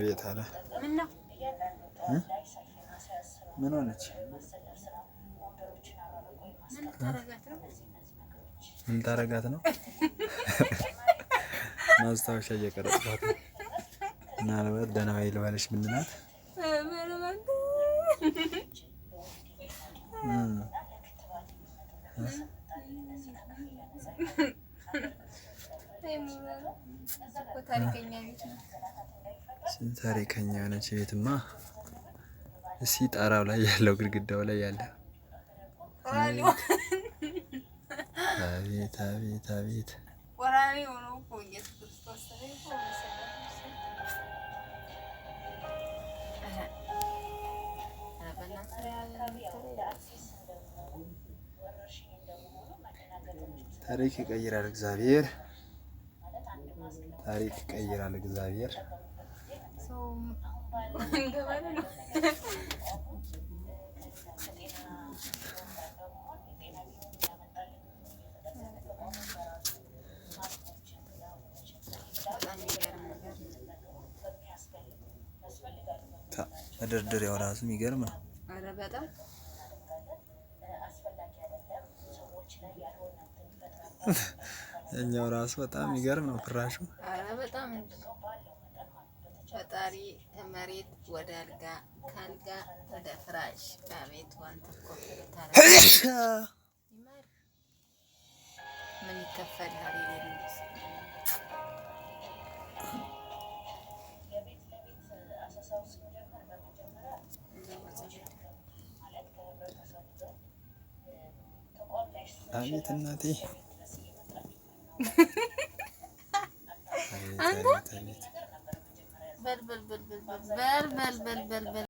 ቤት አለ። ምን ሆነች? ምን ታረጋት ነው? ማስታወሻ እየቀረጽኳት ነው። ምናልባት ደህና ዋይ ልበልሽ ብንላት ስንት ታሪከኛ የሆነች ቤትማ። እስኪ ጣራው ላይ ያለው፣ ግድግዳው ላይ ያለ፣ አቤት አቤት አቤት! ታሪክ ይቀይራል እግዚአብሔር። ታሪክ ይቀይራል እግዚአብሔር። መደርደሪያው ራሱ የሚገርም ነው። እኛው ራሱ በጣም የሚገርም ነው ፍራሹ። በጣም ፈጣሪ ከመሬት ወደ አልጋ፣ ከአልጋ ወደ ፍራሽ። አቤት ዋንተ እኮ ምን ይከፈልሃል? አቤት እናቴ! አንተ በል በል በል በል በል በል በል በል።